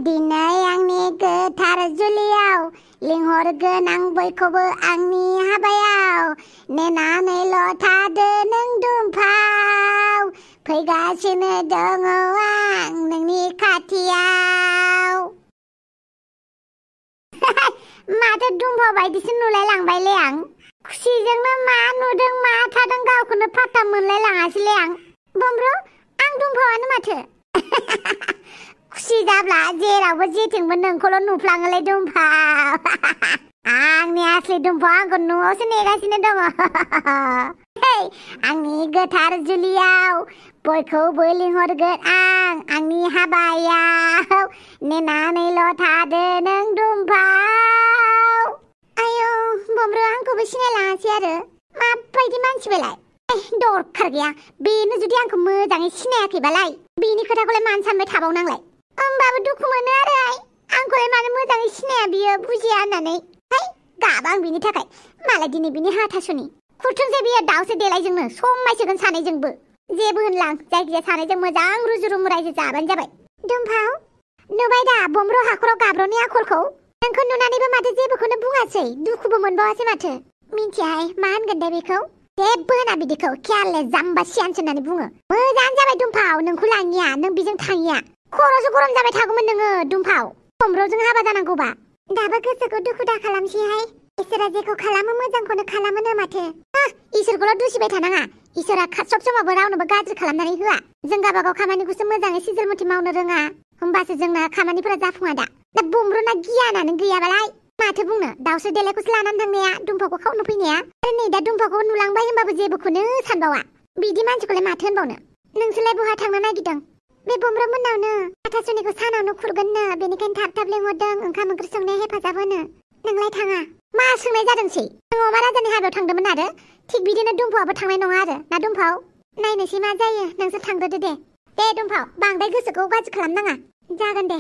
दिनै आंनि गोथार जुलियाव लिंहरगोन आं बयखौबो आंनि हाबायाव नेनानैल' थादो नों दुमफाव फैगासिनो दङ आं नोंनि खाथियाव। माथो दुमफाव बायदिसो नुलायलांबायलै आं। खुसिजोंनो मा नुदों मा थादों गावखौनो फात्ता मोनलायलाङासैलै आं। बमब्रु आं दुमफावानो माथो। खुसि जाब्ला जेरावबो जेथिंबो नोंखौल' नुफ्लाङोलै दुमफाव। आंनि आसलि दुमफाव आंखौ न'आवसो नेगासिनो दङ। आंनि गोथार जुलियाव बयखौबो लिंहरगोन आं आंनि हाबायाव नेनानैल' थादो नों दुमफाव। आयौ बमब्रु आंखौबो सिनायलाङासै आरो माबायदि मानसि बेलाय। दरखार गैया बेनो जुदि आंखौ मोजाङै सिनायाखैबालाय बेनि खोथाखौलाय मानो सानबाय थाबावनांलाय। होमबाबो दुखु मोनो आरो आंखौलाय मानो मोजाङै सिनाया बियो बुजिया होननानै। गाबा आं बिनि थाखाय। मालाय दिनै बिनि हाथासुनि खुरथोंसै बियो दाउसो देलायजोंनो समायसोगोन सानैजोंबो। जेबो होनलां जायखिजाया सानैजों मोजां रुजु रुमु रायजो जाबानो जाबाय। दुमफाव नुबाय दा बमब्रु हाखराव गाब्र'नि आखलखौ। नोंखौ नुनानैबो माथो जेबोखौनो बुङासै दुखुबो मोनबावासै माथो। मिन्थियाहाय मा होनगोन दे बेखौ। जेबो होना बिदिखौ केयारलेस जाम्बा सियानसो होननानै बुङो। मोजाङानो जाबाय दुमफाव नोंखौ लाङिया नों बिजों थाङिया। खर'सो गरम जाबाय थागौमोन नोङो दुमफाव बमब्रुजों हाबा जानांगौबा। दाबो गोसोखौ दुखु दा खालामसैहाय। इसोरा जेखौ खालामो मोजांखौनो खालामोनो माथो। इसोरखौल' दुसिबाय थानाङा। इसोरा सब समावबो रावनोबो गाज्रि खालामनानै होआ। जों गावबागाव खामानिखौसो मोजाङै सिजोल मथे मावनो रोङा होमबासो जोंना खामानिफोरा जाफुङा दा बमब्रुना गियानानो गैयाबालाय माथो बुंनो। दाउसो देलायखौसो लानानै थांनाया दुमफावखौ खावनो फैनाया आरो नै दा दुमफावखौ नुलांबाय होमबाबो जेबोखौनो सानबावा। बिदि मानसिखौलाय माथो होनबावनो। नोंसोरलाय बहा थांनो नागिरदों? बे बमब्रु मोननावनो हाथासुनिखौ सानावनो खुरगोननो बेनिखायनो थाब थाब लेंहरदों ओंखाम ओंख्रि संनायाव हेफाजाब होनो। नोंलाय थाङा? मा सोंनाय जादोंसै? नों अमा राजानि हाबायाव थांदोंमोन आरो थिग बिदिनो दुमफावाबो थांनाय नङा आरो ना दुमफाव? नायनोसै मा जायो नोंसोर थांग्रोदो दे। दे दुमफाव बांद्राय गोसोखौ गाज्रि खालामनाङा। जागोन दे।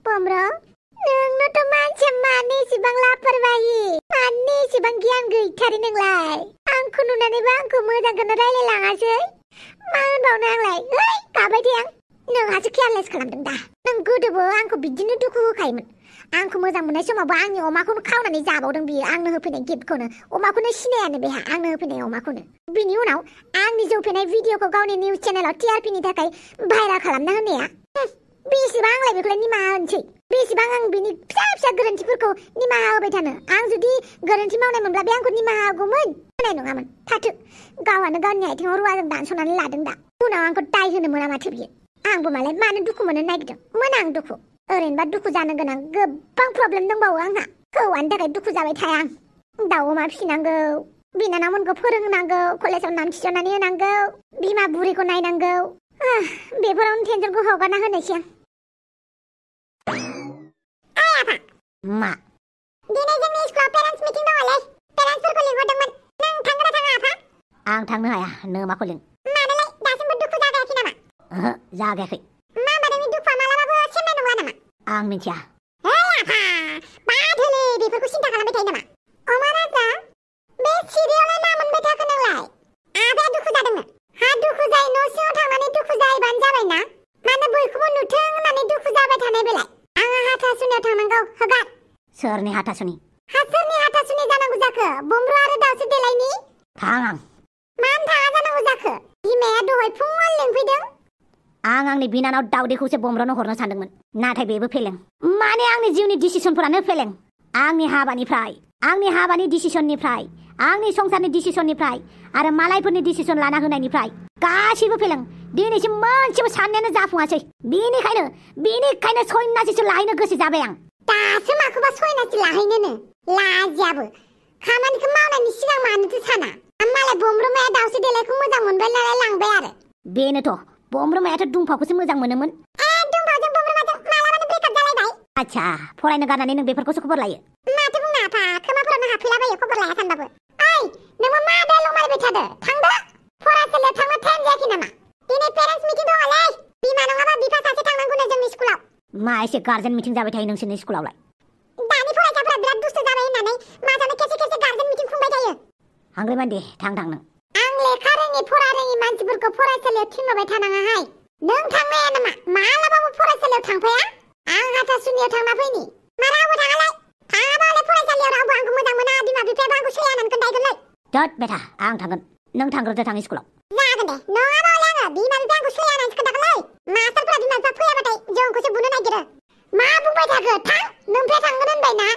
बमब्रु नोंनोथ' मानसिया मानो एसेबां लाफारबायि मानो एसेबां गियान गैथारै नोंलाय। आंखौ नुनानैबो आंखौ मोजांखौनो रायलायलाङासै। मा होनबावनो आंलाय गाबाय दे आं। नोंहासो केयारलेस खालामदों दा। नों गोदोबो आंखौ बिदिनो दुखु होखायोमोन। आंखौ मोजां मोननाय समावबो आंनि अमाखौनो खावनानै जाबावदों बियो आंनो होफैनाय गिफ्टखौनो। अमाखौनो सिनायानो बेहा आंनो होफैनाय अमाखौनो। बिनि उनाव आंनि जौ फेनाय भिडिअखौ गावनि निउस चेनेलाव टिआरपिनि थाखाय भाइराल खालामना होनाया बेसेबां आंलाय बेखौलाय निमाहा होनसै। बेसेबां आं बिनि फिसा फिसा गोरोन्थिफोरखौ निमाहा होबाय थानो। आं जुदि गोरोन्थि मावनाय मोनब्ला बे आंखौ निमाहा होगौमोन होनाय नङामोन। थाथो गावहानो गावनि आथिङाव रुवाजों दानस'नानै लादों दा उनाव आंखौ दाय होनो मोना माथो बियो। आंबो मालाय मानो दुखु मोननो नागिरदों। मोना आं दुखु। ओरैनोबा दुखु जानो गोनां गोबां प्रब्लेम दंबावो आंहा। हौवानि थाखाय दुखु जाबाय थाया आं। दाउ अमा फिसिनांगौ बिनानावमोनखौ फोरोंनांगौ कलेजाव नाम थिसननानै होनांगौ बिमा बुरैखौ नायनांगौ। बेफोरावनो टेनसनखौ हगारना होनोसै आं। मा दिनै जोंनि स्कुलाव पेरेन्टस मिटिं दङलै। पेरेन्टसफोरखौ लिंहरदोंमोन। नों थांगोन ना थाङा आफा? आं थांनो हाया। नों माखौ लिं? मानोलाय दासिमबो दुखु जागायाखै नामा? ओहो जागायाखै। मा होनबा नोंनि दुखुआ मालाबाबो सेमनाय नङा नामा? आं मिथिया। आफा बाथोलै बेफोरखौ सिन्था खालामबाय थायो नामा? अमा राजा बे सिरियावलाय मा मोनबाय थाखो नोंलाय? आफाया दुखु जादोंनो। हा दुखु जायो न' सिङाव थांनानै दुखु जायोबानो जाबायना। मानो बयखौबो नुथों होननानै दुखु जाबाय थानाय बेलाय? आंहा हाथासुनियाव थांनांगौ होगार। सोरनि हाथासुनि? सोरनि हाथासुनि जानांगौ जाखो? बमब्रु आरो दाउसो देलायनि? थां आं। मानो थाङा जानांगौ जाखो? बिमाया दहाय फुङाव लिंफैदों। आं आंनि बिनानाव दाउदैखौसो बमब्रनो हरनो सानदोंमोन नाथाय बेबो फेलें। माने आंनि जिउनि डिसिसनफोरानो फेलें। आंनि हाबानि डिसिसननिफ्राय आंनि संसारनि डिसिसननिफ्राय आरो मालायफोरनि डिसिसन लाना होनायनिफ्राय गासैबो फेलें। दिनैसिम मोनसेबो साननायानो जाफुङासै। बेनिखायनो सन्यासिसो लाहैनो गोसो जाबाय आं। दासो माखौबा सन्यासि लाहैनोनो लाजियाबो। खामानिखौ मावनायनि सिगां मानोथो साना? मालाय बमब्रुमाया दाउसो देलायखौ मोजां मोनबाय नालाय लांबाय आरो। बेनोथ' बमब्रुमायाथ' दुमफावखौसो मोजां मोनोमोन। दुमफावजों बमब्रुमाजों मालाबानो ब्रेकआप जालायबाय। आच्छा फरायनो गारनानै नों बेफोरखौसो खबर लायो? माथो बुंनो आफा खोमाफोरावनो हाबफैलाबायो खबर लाया सानबाबो। ओइ नोंबो मा डायलग मारिबाय थादो? थांदो फरायसालियाव थांनो टाइम जायाखै नामा? दिनै पेरेन्टस मिटिं दङलै। बिमा नङाबा बिफा सासे थांनांगौनो जोंनि स्कुलाव। मा एसे गार्जेन मिटिं जाबाय थायो नोंसोरनि स्कुलावलाय? दानि फरायसाफोरा बिराद दुस्थ जाबाय होननानै मासावनो खेबसे गार्जेन मिटिं खुंबाय थायो। हांग्रिमान्दि थां नों। आं लेखा रोङि फरा रोङि मानसिफोरखौ फरायसालियाव थिनहरबाय थानाङाहाय। नों थांनाया नामा मालाबाबो फरायसालियाव थांफाया? आं हाथासुनियाव थांना फैनि मा रावबो थाङालाय थाङाबालाय फरायसालियाव रावबो आंखौ मोजां मोना बिमा बिफायाबो आंखौ सैयानानै खोन्थायगोनलै दद बेटा आं थांगोन नों थांग्रोदो थां स्कुलाव जागोन दे नङाबालाय आङो बिमा बिफाया आंखौ सैयानानै खोन्थागोनलै मास्टारफोरा बिमा बिफा फैयाबाथाय जोंखौसो बुनो नागिरो मा बुंबाय थाखो थां नोंफ्राय थांगोन होनबायना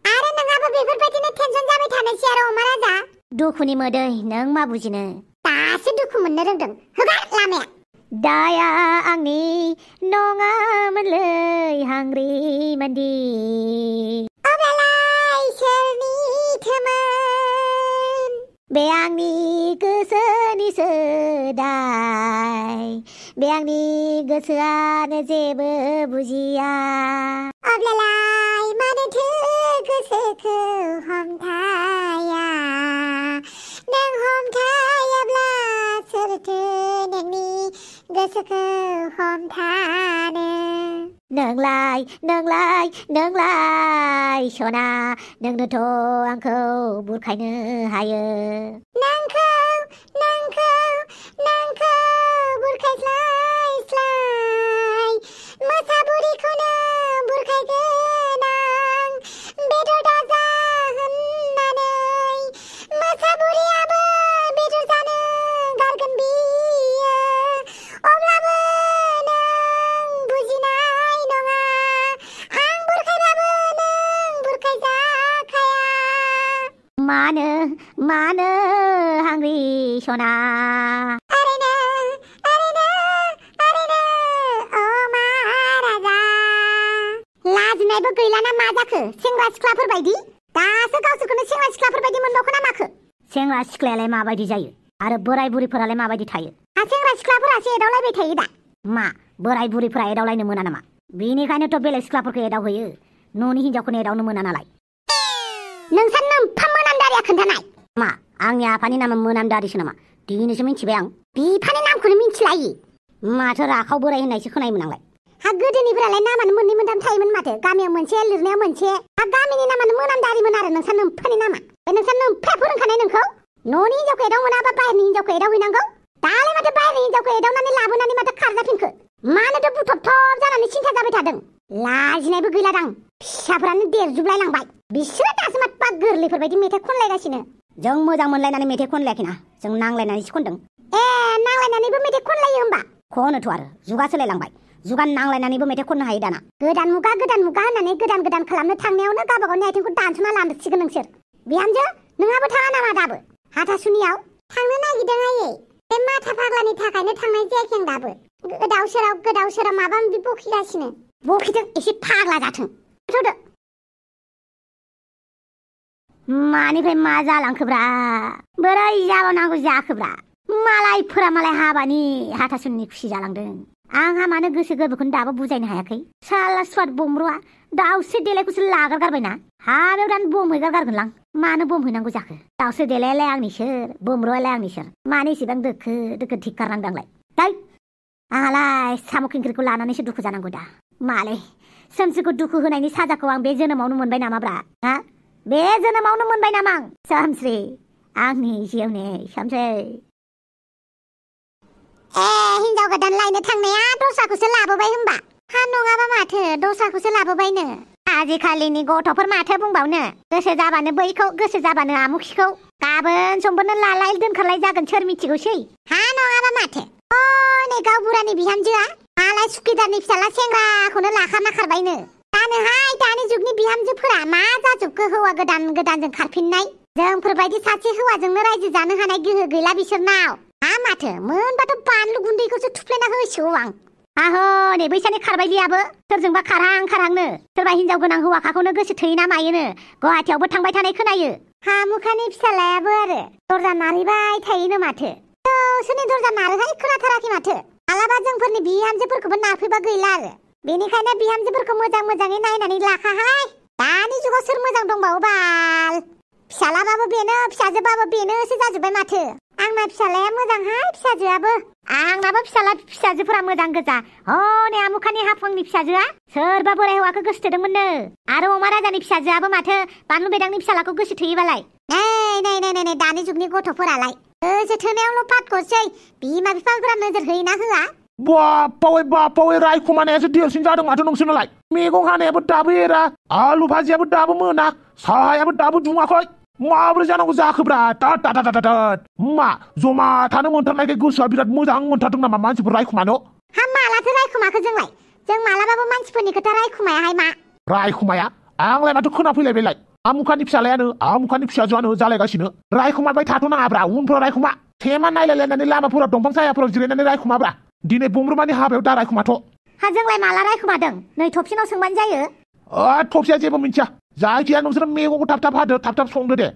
आरो नोंहाबो बेफोरबायदिनो टेनसन जाबाय थानोसै आरो अमा राजा दुखुनि मोदै नों मा बुजिनो दासो दुखु मोननो रोंदों होगार लामाया दाया आंनि नङामोनलै हांग्रि मान्दि अब्लालाय सोरनिथोमोन बे आंनि गोसोनिसो दाय बे आंनि गोसोआनो जेबो बुजिया अब्लालाय मानोथो गोसोखौ हमथाया नों हमथायाब्ला सोरथो नोंनि गोसोखौ हमथानो नोंलाय सना नोंनोथ' आंखौ बुरखायनो हायो नोंखौ बुरखायस्लाय मोसाबुरिखौनो बुरखायगोन आं बेदर दाजा होननानै मोसाबुरियाबो बेदर जानो गारगोन बियो अब्लाबो नों बुजिनाय नङा आं बुरखायबाबो नों बुरखायजाखाया मानो हांग्रि सना ओरैनो अमा राजा लाजिनायबो गैलाना मा जाखो सेंग्रा सिख्लाफोर बायदि दासो गावसोरखौनो सेंग्रा सिख्लाफोर बायदि मोनबावखो ना माखो सेंग्रा सिख्लायालाय माबायदि जायो आरो बोराय बुरिफोरालाय माबायदि थायो सेंग्रा सिख्लाफोरासो एदावलायबाय थायो दा मा बोराय बुरिफोरा एदावलायनो मोना नामा बेनिखायनोथ' बेलेग सिख्लाफोरखौ एदावहोयो न'नि हिनजावखौनो एदावनो मोना नालाय नोंसा नोम्फा मोनामदारिया खोन्थानाय मा आंनि आफानि नामा मोनामदारिसो नामा दिनैसो मिथिबाय आं बिफानि नामखौनो मिथिलायो माथो राखाव बोराय होननायसो खोनायोमोन आंलाय हा गोदोनिफ्रायलाय नामानो मोननै मोनथाम थायोमोन माथो गामियाव मोनसे लिरनायाव मोनसे हा गामिनि नामानो मोनामदारिमोन आरो नोंसा नोम्फानि नामा नोंसा नोम्फाया फोरोंखानाय नोंखौ न'नि हिनजावखौ एदाव मोनाबा बाहेरनि हिनजावखौ एदावहैनांगौ दालाय माथो बाहेरनि हिनजावखौ एदावनानै लाबोनानै माथो खारजाफिनखो मानोथो बुथबथब जानानै सिन्था जाबाय थादों लाजिनायबो गैलादां फिसाफ्रानो देरजुबलाय लांबाय बिसोरो दासो माबा गोरलैफोरबायदि मेथाइ खनलायगासिनो जों मोजां मोनलायनानै मेथाइ खनलायाखैना जों नांलायनानैसो खनदों नांलायनानैबो मेथाइ खनलायो होमबा खनोथ' आरो जुगा सोलायलांबाय जुगा नांलायनानैबो मेथाइ खननो हायो दाना गोदान मुगा होननानै गोदान खालामनो थांनायावनो गावबागावनि आथिंखौ दानस'ना लानसिगोन नोंसोर बिहामजो नोंहाबो थाङा नामा दाबो हाथासुनियाव थांनो नागिरदों आयै बे माथा फाग्लानि थाखायनो थांनाय जायाखै आं दाबो गोदाव सोराव माबा माबि बखिगासिनो बखिदों एसे फाग्ला जाथों थ'दो मानिफ्राय मा जालांखोब्रा बोरै जाबावनांगौ जाखोब्रा मालायफोरा हाबानि हाथासुनिनि खुसि जालांदों आंहा मानो गोसो गोरबोखौनो दाबो बुजायनो हायाखै साला स्वाद बमरुआ दाउस्रि देलायखौसो लागारगारबायना हाबायाव दानो बम हैगारगारगोनलां मानो बम हैनांगौ जाखो दाउस्रि देलायालाय आंनिसोर बमरुआलाय आंनिसोर मानो इसेबां दोखो थिखारनांदों आंलाय दै आंहालाय साम' खिंख्रिखौ लानानैसो दुखु जानांगौ दा मालाय सोमस्रिखौ दुखु होनायनि साजाखौ आं बे जोनोमावनो मोनबाय नामाब्रा हा बे जोनोमावनो मोनबाय नामा आं सोमस्रि आंनि जिउनि सोमस्रि हिनजाव गोदान लायनो थांनाया दस्राखौसो लाबोबाय होमबा हा नङाबा माथो दस्राखौसो लाबोबायनो आजिखालिनि गथ'फोर माथो बुंबावनो गोसो जाबानो बैखौ गोसो जाबानो आमुखिखौ गाबोन समफोरनो लालाय दोनखारलाय जागोन सोर मिथिगौसै हा नङाबा माथो नै गावबुरानि बिहामजोआ मालाय सुखिदारनि फिसाला सेंग्राखौनो लाखाना खारबायनो जानोहाय दानि जुगनि बिहामजोफोरा मा जाजोबखो हौवा गोदानजों खारफिननाय जोंफोरबायदि सासे हौवाजोंनो रायजो जानो हानाय गोहो गैला बिसोरनाव हा माथो मोनबाथ' बानलु गुन्दैखौसो थुफ्लेना होसिगौ आं आहो नै बैसानि खारबायलियाबो सोरजोंबा खारहांनो सोरबा हिनजाव गोनां हौवाखाखौनो गोसो थोयोना मायोनो गुवाहाटियावबो थांबाय थानाय खोनायो हामुखानि फिसालायाबो आरो दरजा नारहैबाय थायोनो माथो सोरनि दरजा नारोहाय खोनाथाराखै माथो मालाबा जोंफोरनि बिहामजोफोरखौबो नारफैबा गैला आरो बेनिखायनो बिहामजोफोरखौ मोजाङै नायनानै लाखाहाय दानि जुगाव सोर मोजां दंबावो बाल फिसालाबाबो बेनो फिसाजोबाबो बेनोसो जाजोब्बाय माथो आंना फिसालाया मोजांहाय फिसाजोआबो आंनाबो फिसाजोफोरा मोजां गोजा हनै आमुखानि हाफांनि फिसाजोआ सोरबा बोराय हौवाखौ गोसो थोदोंमोननो आरो अमा राजानि फिसाजोआबो माथो बानलु बेदांनि फिसालाखौ गोसो थोयोबालाय नै दानि जुगनि गथ'फोरालाय गोसो थोनायावल' पातखौसै बिमा बिफाफोरा नोजोर होयोना होआ बापावै रायखुमानायासो देरसिन जादों माथो नोंसोरनालाय मैगं हानायाबो दाबो एरा आलु भाजियाबो दाबो मोना साहायाबो दाबो दुङाखै माब्रै जानांगौ जाखोब्रा तात मा जमा थानो मोनथारनायखाय गोसोआ बिराद मोजां मोनथारदों नामा मानसिफोर रायखुमानो हा मालाथो रायखुमाखो जोंलाय जों मालाबाबो मानसिफोरनि खोथा रायखुमायाहाय मा रायखुमाया आंलाय माथो खोनाफैलायबायलाय आमुखानि फिसालायानो आमुखानि फिसाजोआनो जालायगासिनो रायखुमाबाय थाथ'नाङाब्रा उनफोराव रायखुमा थेमा नायलायलायनानै लामाफोराव दंफां सायाफोराव जिरायनानै रायखुमाब्रा दिनै बुम्रुमानि हाबायाव दा रायखुमाथ' हा जोंलाय माला रायखुमादों नै थबसिनाव सोंबानो जायो थबसिया जेबो मिन्थिया जायखिया नोंसोर मैगंखौ थाब हादो थाब संदो दे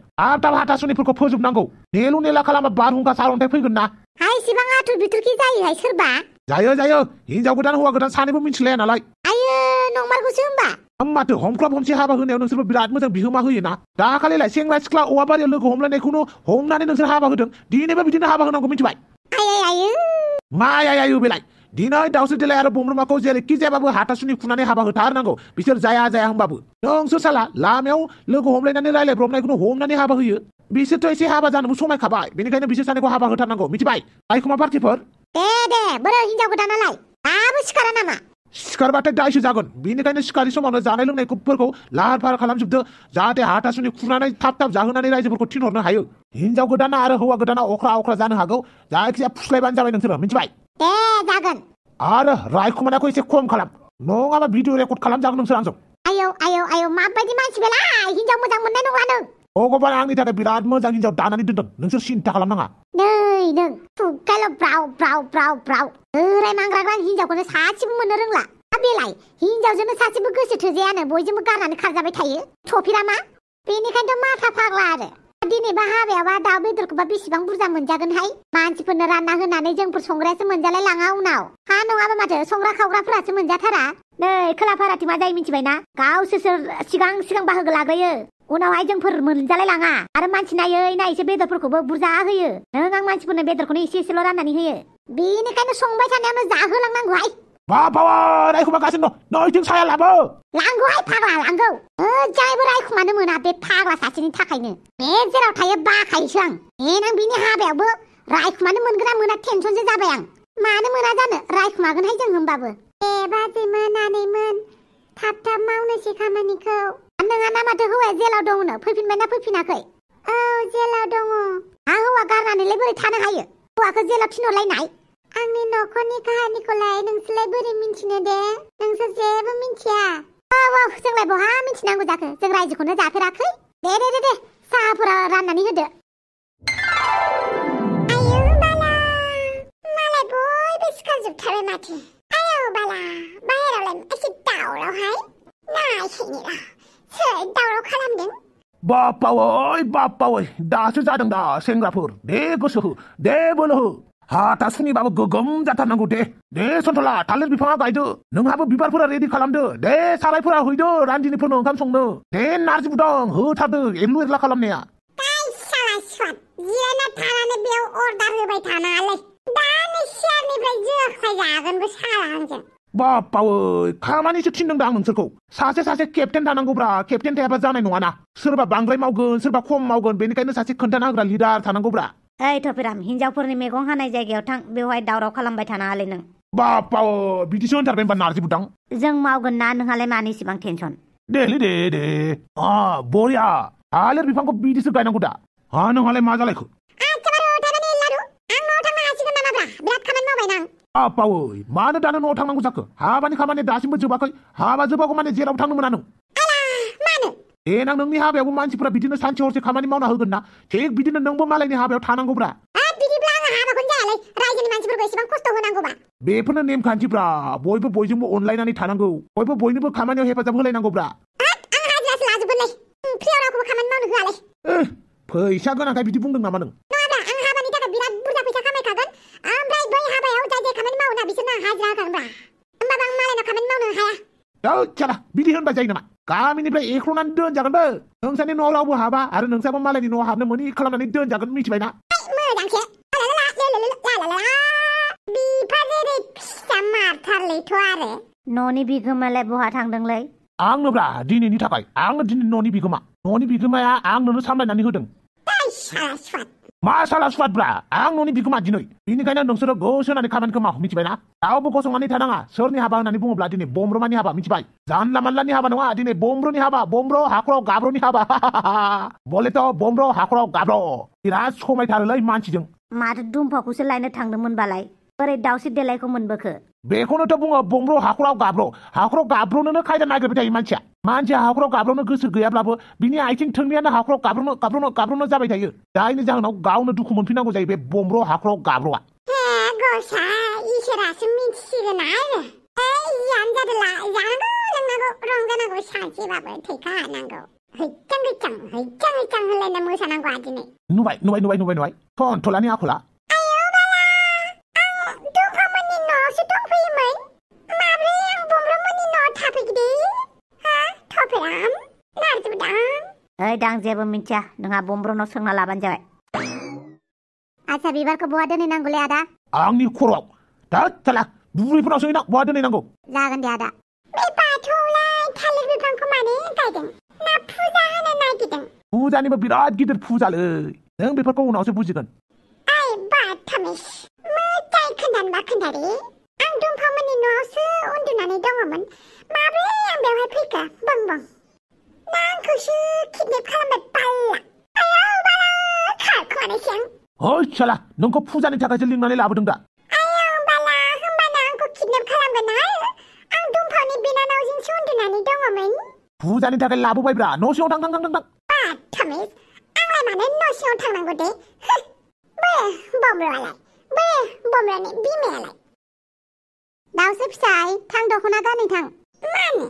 थाब हाथासुनिफोरखौ फोजोबनांगौ नेलु नेला खालामा बारहुंखा सारअन्थाइ फैगोन ना हाय इसिबां आथुर बिथुरखि जायोहाय सोरबा जायो हिनजाव गोदान हौवा गोदान सानैबो मिन्थिलाया नालाय आयो नंमारगौसो होमबा माथो हमख्लाब हमसे हाबा होनायाव नोंसोरबो बिराद मोजां बिहोमा होयोना दाखालिलाय सेंग्रा सिख्ला औवा बारियाव लोगो हमलायनायखौनो हमनानै नोंसोर हाबा होदों दिनैबो बिदिनो हाबा होनांगौ मिथिबाय आयो मा आयो बेलाय दिनै दावस्रि देलाय आरो बुम्रुमाखौ जेरैखि जायाबाबो हाथासुनि खुनानै हाबा होथारनांगौ बिसोर जाया होनबाबो नोंसोर साला लामायाव लोगो हमलायनानै रायलायब्रबनायखौनो हमनानै हाबा होयो बिसोरथ' एसे हाबा जानोबो समायखाबाय बेनिखायनो बिसोर सानैखौ हाबा होथारनांगौ मिथिबाय रायखुमा पार्टिफोर दे बोरै हिनजाव गोदानालाय दाबो सिखारा नामा सिखारबाथाय दायसो जागोन बेनिखायनो सिखारि समावनो जानाय लोंनायफोरखौ लाहार फाहार खालामजोबदो जाहाथे हाथासुनि खुरनानै थाब जाहोनानै रायजोफोरखौ थिनहरनो हायो हिनजाव गोदाना आरो हौवा गोदाना अख्रा जानो हागौ जायखिजाया फुस्लायबानो जाबाय नोंसोरो मिथिबाय दे जागोन आरो रायखुमानायखौ एसे खम खालाम नङाबा भिडिअ रेकर्ड खालामजागोन नोंसोर आंजों आयौ माबायदि मानसि बेलाय हिनजाव मोजां मोननाय नङा नों भगबान आंनि थाखाय बिराद मोजां हिनजाव दानानै दोनदों नोंसोर सिन्था खालामनाङा नै नों खुगायल' ब्राव ओराय मांग्राग्रा हिनजावखौनो सासेबो मोननो रोंला बेलाय हिनजावजोंनो सासेबो गोसो थोजायानो बयजोंबो गारनानै खारजाबाय थायो थफिरा मा बेनिखायनोथ' माथा फाग्ला आरो दिनैबा हाबायावबा दाउ बेदरखौबा बेसेबां बुरजा मोनजागोनहाय मानसिफोरनो रानना होनानै जोंफोर संग्रायासो मोनजालाय लाङा उनाव हा नङाबा माथो संग्रा खावग्राफोरासो मोनजाथारा नै खोला फाराथि मा जायो मिथिबायना गावसोर सिगां बाहागो लाग्रोयो उनावहाय जोंफोर मोनजालाय लाङा आरो मानसि नायै बेदरफोरखौबो बुरजा होयो नों आं मानसिफोरनो बेदरखौनो एसेल' राननानै होयो बेनिखायनो संबाय थानायावनो जाहोलांनांगौहाय बाबा रायखुमागासिनो नोंथिं साया लाबो लांगौहाय फाग्ला लांगौ जायबो रायखुमानो मोना बे फाग्ला सासेनि थाखायनो बे जेराव थायो बाखायोसो आं देनां बिनि हाबायावबो रायखुमानो मोनगोन ना मोना टेनसनसो जाबाय आं मानो मोना जानो रायखुमागोनहाय जों होमबाबो बाजैमोन आनैमोन थाब मावनोसै खामानिखौ नोंहा ना माथो हौवाया जेलाव दंनो फैफिनबायना फैफिनाखै औ जेलाव दङ हौवा गारनानैलाय बोरै थानो हायो हौवाखौ जेलाव थिनहरलायनाय आंनि न'खरनि काहानिखौलाय नोंसोरलाय बोरै मिन्थिनो दे नोंसोर जेबो मिन्थिया औ जोंलाय बहा मिन्थिनांगौ जाखो जों रायजोखौनो जाफेराखै दे साहाफोरा राननानै होदो आयौ बाला मालाय बयबो सिखारजोबथारबाय माथो आयौ बाला बाहेरावलाय एसे दावरावहाय नायसैनिरा सोर दावराव खालामदों बापावै दासो जादों दा सेंग्राफोर दे गोसो हो दे बोलो हो हाथासुनिबाबो गोगोम जाथारनांगौ दे सन्थला थालिर बिफाङा गायदो नोंहाबो बिबारफोरा रेडि खालामदो दे सारायफोरा हैदो रान्दिनिफोरनो ओंखाम संनो दे नारजि बुदों होथारदो एरलु एरला खालामनाया जिरायना थानानै बेयाव अर्डार होबाय थानाङालै दानो सियारनिफ्राय जोखाय जागोनबो सालाहांजों बापावै खामानिसो थिनदों दा आं नोंसोरखौ सासे केप्टेन थानांगौब्रा केप्टेन थायाबा जानाय नङाना सोरबा बांद्राय मावगोन सोरबा खम मावगोन बेनिखायनो सासे खोन्थाना होग्रा लिडार थानांगौब्रा ओइ थफिराम हिनजावफोरनि मैगं हानाय जायगायाव थां बेवहाय दावराव खालामबाय थानाङालै नों बापावै बिदिसो होनथारबाय होनबा नारजि बुदां जों मावगोन ना नोंहालाय मानो इसिबां टेनसन दे बरिया थालिर बिफांखौ बिदिसो गायनांगौ दा नोंहालाय मा जालायखो बापावै मानो दानो न'आव थांनांगौ जाखो हाबानि खामानिया दासिमबो जोबाखै हाबा जोबागौ माने जेराव थांनो मोना नों देनां नोंनि हाबायावबो मानसिफोरा बिदिनो सानसे हरसे खामानि मावना होगोन ना थिग बिदिनो नोंबो मालायनि हाबायाव थानांगौब्रा बेफोरनो नेमखान्थिब्रा बयबो बयजोंबो अनलायनानै थानांगौ बयबो बयनोबो खामानियाव हेफाजाब होलायनांगौब्रा फैसा गोनांखाय बिदि बुंदों नामा नों बिदि होनबा जायो नामा गामिनिफ्राय एख्ल'नानै दोनजागोनबो नोंसानि न'आव रावबो हाबा आरो नोंसाबो मालायनि न'आव हाबनो मोनि खालामनानै दोनजागोन मिथिबायना न'नि बिगोमालाय बहा थांदोंलै आंनोब्रा दिनैनि थाखाय आंनो दिनै न'नि बिगोमाया आंनोनो सामलायनानै होदों मा साला सुवादब्रा आं न'नि बिगोमा दिनै बेनिखायनो नोंसोरो गोसो होनानै खामानिखौ मावो मिथिबायना रावबो गसंनानै थानाङा सोरनि हाबा होननानै बुङोब्ला दिनै बमब्रमानि हाबा मिथिबाय जानला मानलानि हाबा नङा दिनै बमब्रनि हाबा बमब्र हाखराव गाब्रनि हाबा बलेथ' बमब्र हाखराव गाब्र बिराद समायथारोलै मानसिजों माथो दुम्फाखौसो लायनो थांदोंमोनबालाय बोरै दाउस्रि देलायखौ मोनबोखो बेखौनोथ' बुङो बमब्र हाखराव गाब्र'नोनो खायदा नागिरबाय थायो मानसिया हाखराव गाब्र'नो गोसो गैयाब्लाबो बिनि आथिं थोंनैयानो हाखराव गाब्र'नो जाबाय थायो जायनि जाहोनाव गावनो दुखु मोनफिननांगौ जायो बे बमब्र हाखराव गाब्र'आ गसा इसोरासो मिथिसिगोन आरो यानो जादोला जानांगौ रंजानांगौ सानसेबाबो थैखा नांगौ हैचां होनलायना मोसानांगौ दिनै नुबाय थलानि आखला ओइ दां जेबो मिथिया नोंहा बमब्रनाव सोंना लाबानो जाबाय आच्छा बिबारखौ बहा दोनहैनांगौलै आदा आंनि खर'आव दा साला बुरैफोरनावसो बहा दोनहैनांगौ जागोन दे आदा बे बाथौआवलाय थालिर बिफांखौ मानो गायदों ना फुजा होनो नागिरदों फुजानिबो बिराद गिदिर फुजालै नों बेफोरखौ उनावसो बुजिगोन ओइ बाथामिस मोजाङै खोन्थानोबा खोन्थादे आं दुम्फामोननि न'आवसो उन्दुनानै दङमोन माब्रै आं बेवहाय फैखो बं आंखौसो किडनेप खालामबाय बाल्ला आयौ बाला खारखोमानायसै आं ओइ साला नोंखौ फुजानि थाखायसो लिंनानै लाबोदों दा आयौ बाला होमबाना आंखौ किडनेप खालामगोन आं दुम्फावनि बिनानावजोंसो उन्दुनानै दङमोन फुजानि थाखाय लाबोबायब्रा न' सिङाव थां बाथामिस आंलाय मानो न' सिङाव थांनांगौ दे बे बमब्रानि बिमायालाय दाउसो फिसाय थां दख'ना गानै थां मानो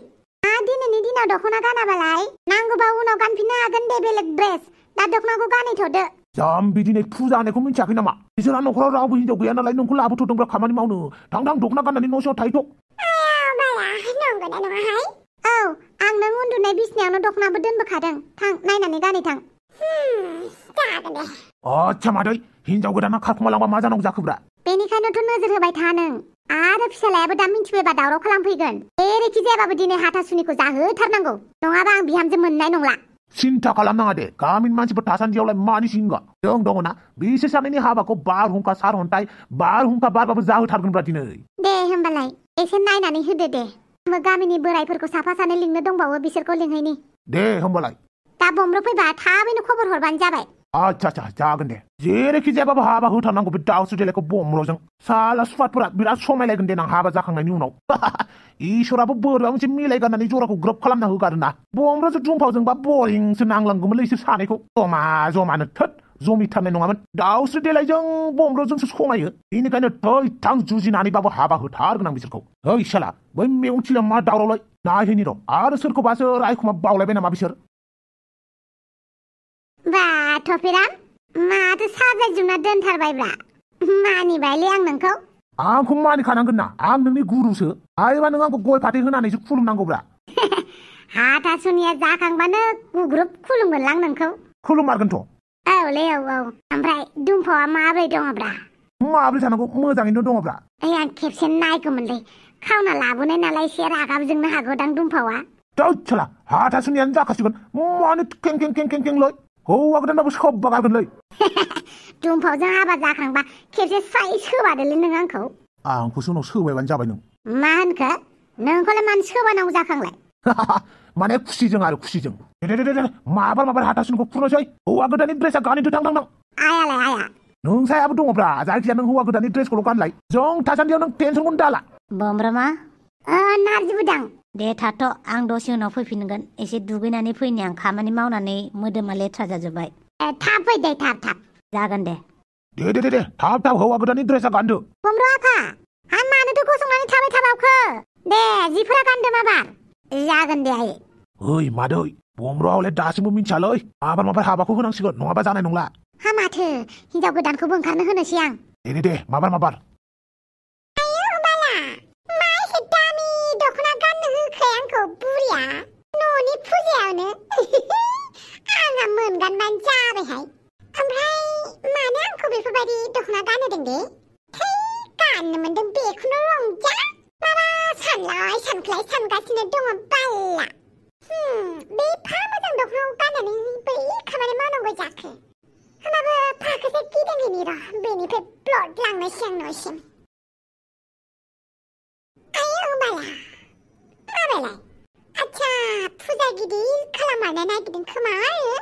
दिनैनि दिनाव दख'ना गानाबालाय नांगौबा उनाव गानफिननो हागोन दे बेलेग ड्रेस दा दख'नाखौ गानैथ'दो जाम्बि दिनै फुजा होनायखौ मिथियाखै नामा बिसोरहा न'खराव रावबो हिनजाव गैया नालाय नोंखौ लाबोथ'दोंब्रा खामानि मावनो थां दख'ना गाननानै न' सिङाव थाहैथ' नंगौना नङाहाय औ आं नों उन्दुनाय बिसिनायावनो दख'नाबो दोनबोखादों थां नायनानै गानै थां जागोन दे आच्छा मादै हिनजाव गोदाना खारखुमालांबा मा जानांगौ जाखोब्रा बेनिखायनोथ' नोजोर होबाय था नों आरो फिसालायाबो दा मिन्थिबायबा दावराव खालामफैगोन जेरैखि जायाबाबो दिनै हाथासुनिखौ जाहोथारनांगौ नङाबा आं बिहामजो मोननाय नंला सिन्था खालामनाङा दे गामिनि मानसिफोर थासान्दियावलाय मानि सिंगा जों दङना बिसोर सानैनि हाबाखौ बारहुंखा सारअन्थाइ बारहुंखा बारबाबो जाहोथारगोनब्रा दिनै दे होमबालाय एसे नायनानै होदो दे आंबो गामिनि बोराइफोरखौ साफा सानै लिंनो दंबावो बिसोरखौ लिंहैनि दे होमबालाय दा बमब्र फैबा थाबैनो खबर हरबानो जाबाय आच्छा जागोन दे जेरैखि जायाबाबो हाबा होथारनांगौ बे दाउस्रि देलायखौ बमब्रजों साला सुवादफोरा बिराद समायलायगोन देनां हाबा जाखांनायनि उनाव इसोराबो बोरैबा मोनसे मिलायगारनानै जराखौ ग्रोब खालामना होगारोना बमब्रजों दुम्फावजोंबा बरिंसो नांलांगौमोनलै इसोर सानैखौ जमानो थोद जमिथारनाय नङामोन दाउस्रि देलायजों बमब्रजोंसो समायो बेनिखायनो थैथां जुजिनानैबाबो हाबा होथारगोन आं बिसोरखौ ओइ साला बै मेगन थिलियाव मा दावरावलाय नायहैनि र' आरो सोरखौबासो रायखुमा बावलायबाय नामा बिसोर बा थफिराम माथो साजायजुना दोनथारबायब्रा मानिबायलै आं नोंखौ आंखौ मानिखानांगोन ना आं नोंनि गुरुसो हायोबा नों आंखौ गय फाथै होनानैसो खुलुमनांगौब्रा हाथासुनिया जाखांबानो गुग्रुब खुलुमगोनलां नोंखौ खुलुममारगोनथ' औलै औ ओमफ्राय दुम्फावा माब्रै दङब्रा माब्रै थानांगौ मोजाङैनो दङब्रा आं खेबसे नायगौमोनलै खावना लाबोनाय नालाय एसे रागाबो जोंनो हागौदां दुम्फावा दाउला हाथासुनियानो जाखासिगोन मानो कें हौवा गोदानाबो सोबबा गारगोनलै दुम्फावजों हाबा जाखांबा खेबसे साइज होबादोलै नों आंखौ आंखौसो उनाव सोबायबानो जाबाय नों मा होनखो नोंखौलाय मानो सोबानांगौ जाखांलाय माने खुसिजों दे माबार हाथासुनिखौ खुरनोसै हौवा गोदाननि ड्रेसा गानैदो थां आयालाय आया नोंसायाबो दङब्रा जायखिजाया नों हौवा गोदाननि ड्रेसखौल' गानलाय जों थासान्दियाव नों टेनसनखौनो दाला बमब्रमा नारजि बुदां दे थाथ' आं दसे उनाव फैफिनगोन एसे दुगैनानै फैनि आं खामानि मावनानै मोदोमा लेथ्रा जाजोब्बाय थाब फै दे थाब जागोन दे दे थाब हौवा गोदाननि ड्रेसा गानदो बमब्र आफा आं मानोथो गसंनानै थाबाय थाबावखो दे जिफोरा गानदो माबार जागोन दे आयै ओइ मादै बमब्रआवलाय दासिमबो मिन्थियालै माबार हाबाखौ होनांसिगोन नङाबा जानाय नंला हा माथो हिनजाव गोदानखौबो ओंखारनो होनोसै आं दे माबार बुरिया न'नि फुजायावनो आंहा मोनगानबानो जाबायहाय ओमफ्राय मानो आंखौ बेफोरबायदि दख'ना गानहोदों दे गाननो मोनदों बेखौनो रंजा माबा सानख्लाय सानगासिनो दङ बाल्ला बे फा मोजां दख'नाखौ गाननानै बै खामानि मावनांगौ जाखो होमबाबो फाखोसो गिदिर खालामनो नागिरदों खोमा आरो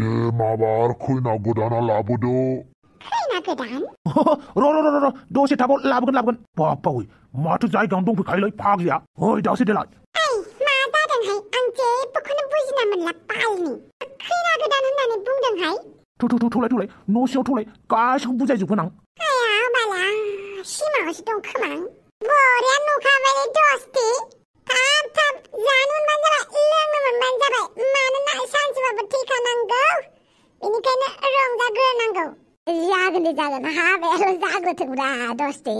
दे माबार खैना गोदाना लाबोदो खैना गोदान र दसे थाबाव लाबोगोन बाप्पा ओइ माथो जायगायावनो दंफैखायोलै फाग्लिया ओइ दाउसो देलाय ओइ मा जादोंहाय आं जेबोखौनो बुजिना मोनला बालनि खैना गोदान होननानै बुंदोंहाय थौलाय न' सिङाव थौलाय गासिखौबो बुजायजोबगोन आं आया बाला सिमाङावसो दं खोमा बरिया नुखाबाय दस्ति थाब जानो मोनबानो जाबाय लोंनो मोनबानो जाबाय मानोना सानसेबाबो थैखानांगौ बेनिखायनो रंजाग्रोनांगौ जागोन हाबायाल' जाग्रोथोंब्रा दस्ति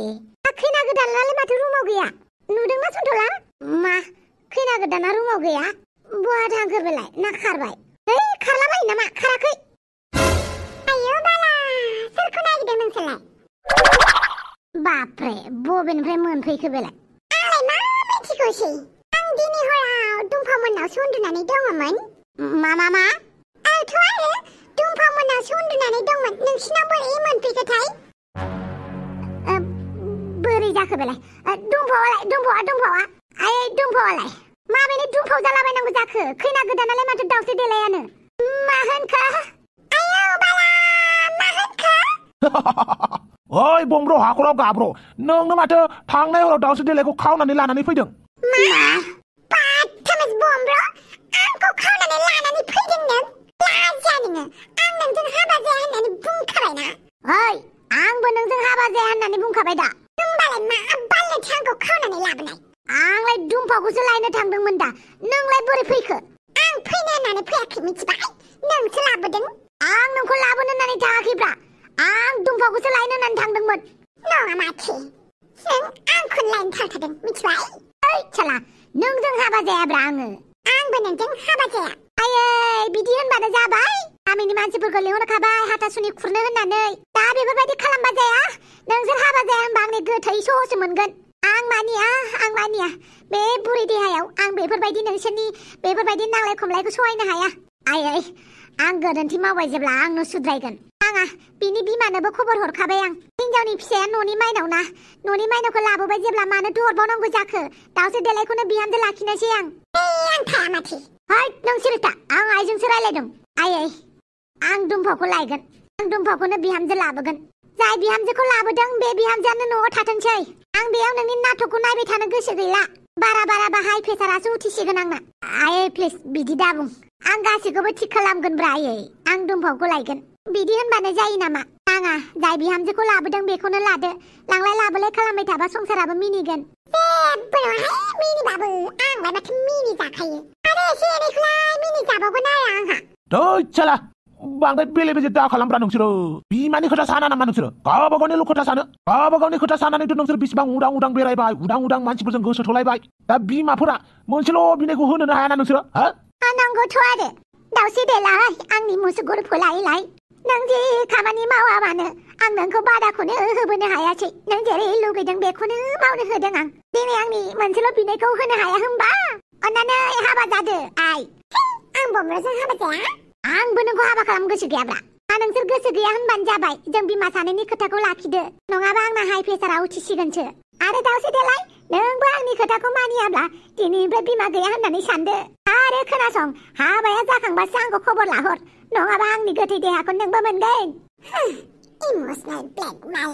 खैना गोदानालाय माथो रुमाव गैया नुदोंना सन्थला मा खैना गोदाना रुमाव गैया बहा थांखो बेलाय ना खारबाय खारलाबायो नामा खाराखै आयौ बाला सोरखौ नागिरदों नोंसोरलाय बापरे बबेनिफ्राय मोनफैखो बेलाय आंलाय मा मिथिगौसै आं दिनै हराव दुम्फामोननावसो उन्दुनानै दङमोन मा आंथ' आरो दुम्फामोननावसो उन्दुनानै दंमोन नोंसिनाव बोरै मोनफैखोथाय बोरै जाखो बेलाय दुम्फावालाय आयै दुम्फावालाय माबेनि दुम्फाव जालाबायनांगौ जाखो खैना गोदानालाय माथो दाउसो देलायानो मा होनखो आयौ बाला मा होनखो ओइ बमब्र हाखराव गाब्र नोंनो माथो थांनाय हराव दाउसो देलायखौ खावनानै लानानै फैदों मा बाथामिस बमब्र आंखौ खावनानै लानानै फैदों नों लाजिया नोङो आं नोंजों हाबा जाया होननानै बुंखाबायना ओइ आंबो नोंजों हाबा जाया होननानै बुंखाबाय दा होमबालाय मा बालनोथो आंखौ खावनानै लाबोनाय आंलाय दुम्फाखौसो लायनो थांदोंमोन दा नोंलाय बोरै फैखो आं फैनो होननानै फैयाखै मिथिबाय नोंसो लाबोदों आं नोंखौ लाबोनो होननानै थाङाखैब्रा आं दुम्फाखौसो लायनो होननानै थांदोंमोन नङा माथो नों आंखौनो लायनो थांखादों मिथिबाय ओइ साला नोंजों हाबा जायाब्रा आंबो नोंजों हाबा जाया आयै बिदि होनबानो जाबाय गामिनि मानसिफोरखौ लिंहरखाबाय हाथासुनि खुरनो होननानै दा बेफोरबायदि खालामबा जाया नोंसोर हाबा जाया होनबा आंनि गोथै सहसो मोनगोन आं मानिया बे बुरै देहायाव आं बेफोरबायदि नोंसोरनि बेफोरबायदि नांलाय खमलायखौ सहायनो हाया आयै आं गोरोन्थि मावबाय जेब्ला आंनो सुद्रायगोन आङा बिनि बिमानोबो खबर हरखाबाय आं हिनजावनि फिसाया न'नि माइनाव ना न'नि माइनावखौ लाबोबाय जेब्ला मानोथो हरबावनांगौ जाखो दाउसो देलायखौनो बिहामजो लाखिनोसै आं आं थाया माथो है नोंसोर था आं आइजोंसो रायलायदों आयै आं दुम्फाखौ लायगोन आं दुम्फाखौनो बिहामजो लाबोगोन जाय बिहामजोखौ लाबोदों बे बिहामजोआनो न'आव थाथोंसै आं बेयाव नोंनि नाटकखौ नायबाय थानो गोसो गैला बारा हाइ प्रेसारासो उथिसिगोन आंना आयै प्लिज बिदि दाबुं आं गासैखौबो थिग खालामगोनब्रा आयै आं दुम्फाखौ लायगोन बिदि होनबानो जायो नामा नाङा जाय बिहामजोखौ लाबोदों बेखौनो लादो लांलाय लाबोलाय खालामबाय थाबा संसाराबो मिनिगोन जेबो नङाहाय मिनिबाबो आंलाय माथो मिनि जाखायो आरो एसे एनैखौलाय मिनि जाबावगोन आरो आंहा ओइ साला बांद्राय बेले बेजे दा खालामब्रा नोंसोरो बिमानि खोथा साना नामा नोंसोरो गावबा गावनिल' खोथा सानो गावबा गावनि खोथा सानानैथ' नोंसोर बेसेबां उदां बेरायबाय उदां मानसिफोरजों गोसो थोलायबाय दा बिमाफोरा मोनसेल' बिनायखौ होनोनो हायाना नोंसोरो हा नांगौथ' आरो दाउसे देलाय आंनि मुसुगुरखौ लायै नों जे खामानि मावा मानो आं नोंखौ बादाखौनो होबोनो हायासै नों जेरै लुगैदों बेखौनो मावनो होदों आं दिनै आंनि मोनसेल' बिनायखौ होनो हाया होमबा अन्नानै हाबा जादो आइ आं बमब्रजों हाबा जाया आंबो नोंखौ हाबा खालामनो गोसो गैयाब्रा नोंसोर गोसो गैया होनबानो जाबाय जों बिमा सानैनि खोथाखौ लाखिदो नङाबा आंना हाइ प्रेसारा उथिसिगोनसो आरो दाउसे देलाय नोंबो आंनि खोथाखौ मानियाब्ला दिनैनिफ्राय बिमा गैया होननानै सानदो आरो खोनासं हाबाया जाखांबासो आंखौ खबर लाहर नङाबा आंनि गोथै देहाखौ नोंबो मोनगोन इमोसनेल ब्लेकमेल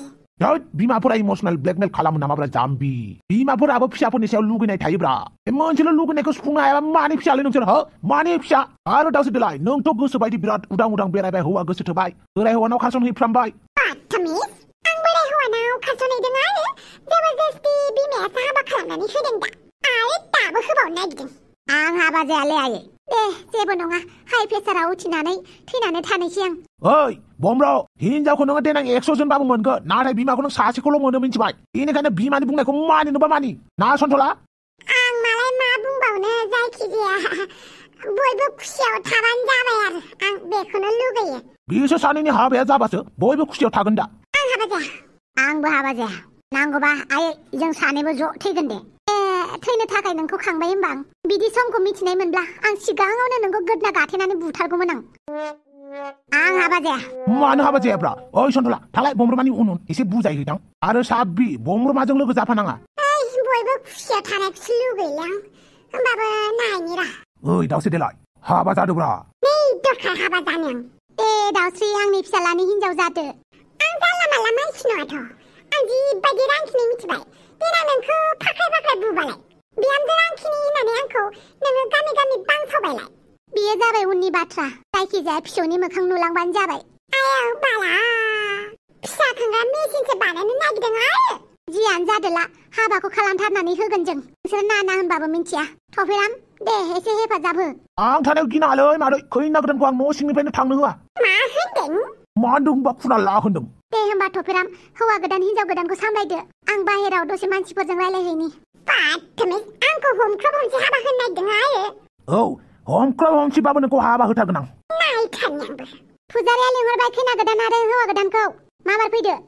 बिमाफोरा इमोसनेल ब्लेकमेल खालामो नामाब्रा जाम्बि बिमाफोराबो फिसाफोरनि सायाव लुगैनाय थायोब्रा मोनसेल' लुगैनायखौ सुफुंनो हायाबा मानि फिसालै नोंसोर हो मानि फिसा आरो दाउसो देलाय नोंथ' गोसो बायदि बिराद उदां बेरायबाय हौवा गोसो थोबाय बोराय हौवानाव खारसनहैफ्रामबाय बाथामिस आं बोराय हौवानाव खारसनहैदों आरो जबरदस्ति बिमायासो हाबा खालामनानै होदों दा आरो दाबो होबावनो नागिरदों आं हाबा जायालै आयै दे जेबो नङा हाइ प्रेसारा उथिनानै थैनानै थानोसै आं ओइ बमब्र हिनजावखौ नोङो देनां 100 जनबाबो मोनगोन नाथाय बिमाखौ नों सासेखौल' मोनो मिथिबाय बेनिखायनो बिमानि बुंनायखौ मानिनोबा मानि ना सन्थला आं मालाय मा बुंबावनो जायखिजाया बयबो खुसियाव थाबानो जाबाय आरो आं बेखौनो लुगैयो बिसोर सानैनि हाबाया जाबासो बयबो खुसियाव थागोन दा आं हाबा जाया आंबो हाबा जाया नांगौबा आयै जों सानैबो ज' थैगोन दे थैनो थाखाय नोंखौ खांबाय होमबा आं बिदि समखौ मिथिनाय मोनब्ला आं सिगाङावनो नोंखौ गोदना गाथेनानै बुथारगौमोन आं हाबा जाया मानो हाबा जायाब्रा ओइ सन्थला थांलाय बमब्रमानि उन एसे बुजायहैदां आरो साबि बमब्रमाजों लोगो जाफानाङा बयबो खुसियाव थानायखौसो लुगैलां होमबाबो नायनि र ओइ दाउस्रि देलाय हाबा जादोब्रा नै दरखार हाबा जानो ए दाउस्रि आंनि फिसालानि हिनजाव जादो आं जानला मानला मानसि नङाथ' आं जिबायदि रांखिनि मिथिबाय देनां नोंखौ फाख्राय फाख्राय बुबालाय बिहामजो रांखिनि होननानै आंखौ नोङो गामि गामि बांसावबायलाय बेयो जाबाय उननि बाथ्रा जायखिजाया फिसौनि मोखां नुलांबानो जाबाय आयौ बाला फिसा खांग्रा मेसिनसो बानायनो नागिरदों आरो जियानो जादोला हाबाखौ खालामथारनानै होगोन जों नोंसोर ना होनबाबो मिन्थिया थफेराम दे एसे हेफाजाब हो आं थानायाव गिनालै मादै खैना गोदानखौ आं न' सिंनिफ्रायनो थांनो होआ मा होनदों मा होनदों होनबा खुना ला होनदों दे होमबा थफेराम हौवा गोदान हिनजाव गोदानखौ सामलायदो आं बाहेराव दसे मानसिफोरजों रायलायहैनि बाथोमै आंखौ हमख्रब हमसे हाबा होनो नागिरदों आरो औ हमख्रब हमसिबाबो नोंखौ हाबा होथारगोन आं नायथारनि आंबो फुजारिया लिंहरबाय खैना गोदान आरो हौवा गोदानखौ माबार फैदो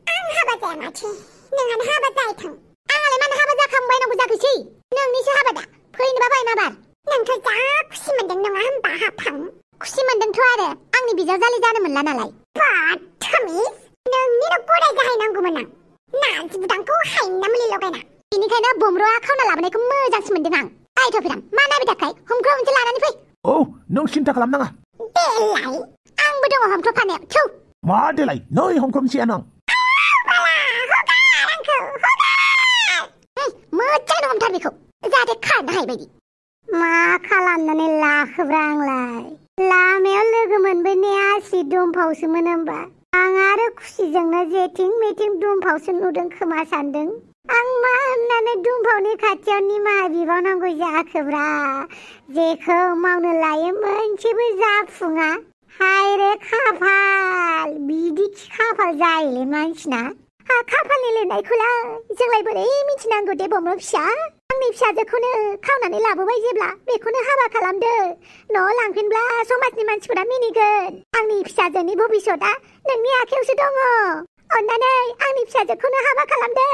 आं हाबा जाया माथो नोंहानो हाबा जाहैथों आंहालाय मानो हाबा जाखांबायनांगौ जाखोसै नोंनिसो हाबा दा फैनोबा फै माबार नोंथ' जा खुसि मोनदों नङा होनबा हाबहां खुसि मोनदोंथ' आरो आंनि बिजावजालि जानो मोनला नालाय बाथोमिस नोंनिनो गदाय जाहैनांगौमोन आं नार्जि बुदांखौ हायना मुलि लगायना बेनिखायनो बमरुआ खावना लाबोनायखौ मोजांसो मोनदों आं आइ थफेराम मा नायबाय थाखाय हमख्रब हमसे लानानै फै औ नों सिन्था खालामनाङा देलाय आंबो दङ हमख्रबफानायाव थौ मा देलाय नै हमख्रबनोसै आं मोजां हमथार बेखौ जाहाथे खारनो हायै बायदि मा खालामनानै लाखोब्रा आंलाय लामायाव लोगो मोनबोनाया आसि दुमफावसोमोन होमबा आं आरो खुसिजोंनो जेथिं मेथिं दुमफावसो नुदों खोमा सानदों आं मा होननानै दुमफावनि खाथियाव निमाहा बिबावनांगौ जाखोब्रा जेखौ मावनो लायो मोनसेबो जाफुङा हाय रे खाफाल बिदि खाफाल जायोलै मानसिना खाफालनि लिरनायखौलाय जोंलाय बोरै मिथिनांगौ दे बमर फिसा आंनि फिसाजोखौनो खावनानै लाबोबाय जेब्ला बेखौनो हाबा खालामदो न'आव लांफिनब्ला समाजनि मानसिफोरा मिनिगोन आंनि फिसाजोनि भबिसतआ नोंनि आखायावसो दङ अन्नानै आंनि फिसाजोखौनो हाबा खालामदो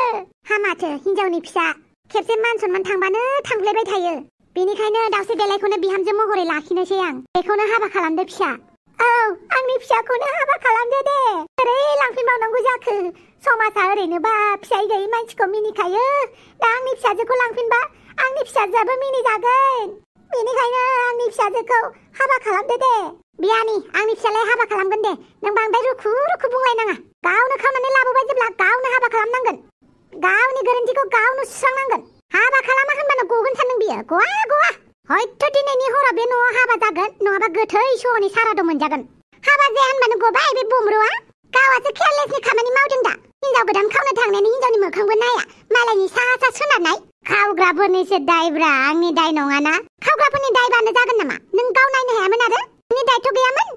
हामाथो हिनजावनि फिसा खेबसे मान सनमान थांबानो थांफ्लेबाय थायो बेनिखायनो दाउस्रि देलायखौनो बिहामजो महरै लाखिनोसै आं बेखौनो हाबा खालामदो फिसा औ आंनि फिसाखौनो हाबा खालामदो दे ओरै लांफिनबावनांगौ जाखो समाजा ओरैनोबा फिसाय गैयै मानसिखौ मिनिखायो दा आंनि फिसाजोखौ लांफिनबा आंनि फिसाजोआबो मिनिजागोन बेनिखायनो आंनि फिसाजोखौ हाबा खालामदो दे बियानि आंनि फिसालाया हाबा खालामगोन दे नों बांद्राय रुखु रुखु बुंलायनाङा गावनो खावनानै लाबोबाय जेब्ला गावनो हाबा खालामनांगोन गावनि गोरोन्थिखौ गावनो सुस्रांनांगोन हाबा खालामा होनबानो गगोन सानदों बियो गवा हयथ' दिनैनि हराव बे न'आव हाबा जागोन नङाबा गोथै सहनि सारादु मोनजागोन हाबा जाया होनबानो गबाय बे बुमरुआ गावासो केयारलेसनि खामानि मावदों दा हिनजाव गोदान खावनो थांनायनि हिनजावनि मोखांबो नाया मालायनि सा सा सोनारनाय खावग्राफोरनिसो दायब्रा आंनि दाय नङाना खावग्राफोरनि दायबानो जागोन नामा नों गाव नायनो हायामोन आरो नोंनि दायथ' गैयामोन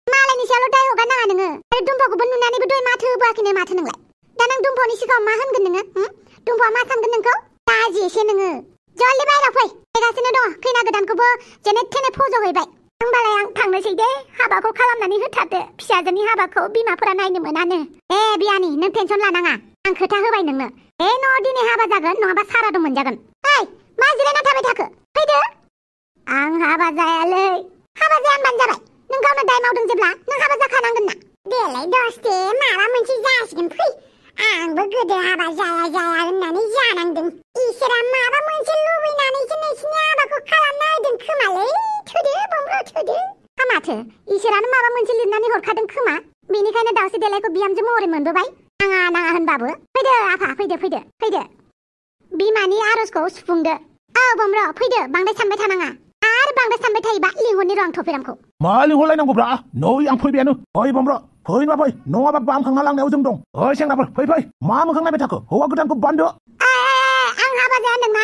मालायनि सायावल' दाय हगारनाङा नोङो आरो दुम्फाखौबो नुनानैबो दय माथो होबोआखैनो माथो नोंलाय दा नों दुम्फावनि सिगाङाव मा होनगोन नोङो दुम्फावा मा सानगोन नोंखौ दाजि एसे नोङो जल्दि बायराव फै फैगासिनो दङ खैना गोदानखौबो जेने थेने फज'हैबाय होमबालाय आं थांनोसै दे हाबाखौ खालामनानै होथारदो फिसाजोनि हाबाखौ बिमाफोरा नायनो मोनानो बियानि नों टेनसन लानाङा आं खोथा होबाय नोंनो बे न'आव दिनै हाबा जागोन नङाबा सारादु मोनजागोन ओइ मा जिरायना थाबाय थाखो फैदो आं हाबा जायालै हाबा जाया होनबानो जाबाय नों गावनो दाय मावदों जेब्ला नों हाबा जाखानांगोन ना देलाय दसथे माबा मोनसे जासिगोन फै आंबो गोदो हाबा जाया होननानै जानांदों इसोरा माबा मोनसे लुबैनानैसो नोंसिनि हाबाखौ खालामना होदों खोमालै थोदो बमरु थोदो माथो इसोरानो माबा मोनसे लिरनानै हरखादों खोमा बेनिखायनो दाउस्रि देलायखौ बिहामजो महरै मोनबोबाय नाङा होनबाबो फैदो आफा फैदो बिमानि आरजखौ सुफुंदो औ बमरु फैदो बांद्राय सानबाय थानाङा आरो बांद्राय सानबाय थायोबा लिंहरनि र' आं थफेरामखौ मा लिंहरलायनांगौब्रा नै आं फैबायानो ओइ बमरु फैनोबा फै नङाबा बामखांना लांनायाव जों दं ओइ सेंग्राफोर फै मा मोखां नायबाय थाखो हौवा गोदानखौ बानदो आं हाबा जाया होनदोंना